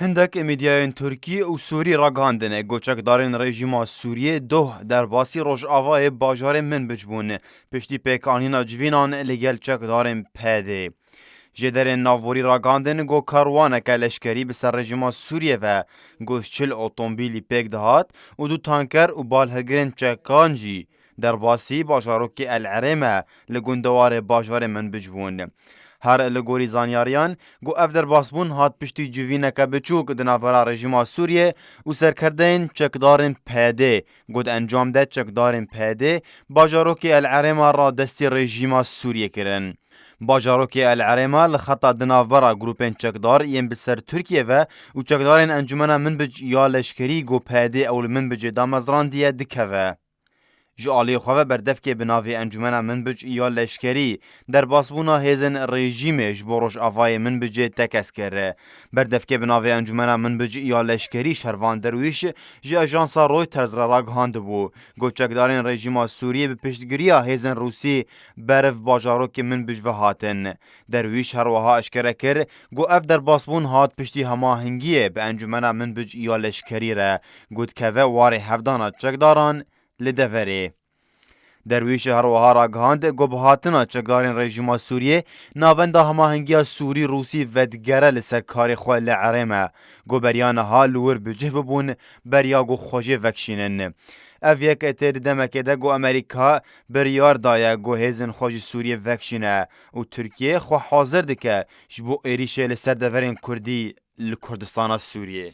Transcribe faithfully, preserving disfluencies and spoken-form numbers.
Hindek medyayên Tirkî û Sûrî ragihandine ku çekdarên rejîma Sûriyê doh derbasî rojavayê bajarê Minbic bûn, piştî pêkanîna civînan li gel çekdarên P D. Jêderên navborî ragihandin ku karwaneke leşkerî bi ser rejîma Sûriyê ve ku çil otomobîlî pêk dihat û du tanker û balhilgirên çekan jî derbasî bajarokê El Erê me li gundewarê bajarê Minbic bûn. Her li gorî zanyariyan, ku ev derbasbûn hat piştî civîneke biçûk di navbera rejîma Sûriyê û serkerdeyên çekdarên P D, ku di encam de çekdarên P D bajarokê El Erê me radestî rejîma Sûriyê kirin. Bajarokê El Erê me li xeta di navbera grûpên çekdar yên bi ser Tirkiye ve û çekdarên Encûmena Minbic ya leşkerî ku P D ew li Minbicê damezrandiye dikeve. Ji aliyê xwe ve berdevkê bi navê Encûmena Minbic ya leşkerî derbasbûna hêzên rejîmê ji bo rojavayê Minbicê tekez kir. Berdevkê bi navê Encûmena Minbic ya leşkerî Şervan Derwîş ji ajansa Reuters re ragihandibû ku çekdarên rejîma Sûriyê bi piştgiriya hêzên Rûsî beriv bajarokê Minbic ve hatin. Derwîş her wiha eşkere kir ku ev derbasbûn hat piştî hemahengiyê bi Encûmena Minbic ya leşkerî re ku dikeve warê hevdana çekdaran li deverê. Derwîş her wiha ragihand ku bi hatina çekdarên rejîma Sûriyê navenda hemahengiya Sûrî-Rûsî vedigere li ser karê xwe li Erê me, ku beriya niha li wir bi cih bibûn beriya ku xwe jê vekişînin. Ev yek tê di demekê de ku Amerîka biryar daye ku hêzên xwe ji Sûriyê vekişîne û Tirkiye xwe hazir dike ji bo êrîşê li ser deverên Kurdî li Kurdistana Sûriyê.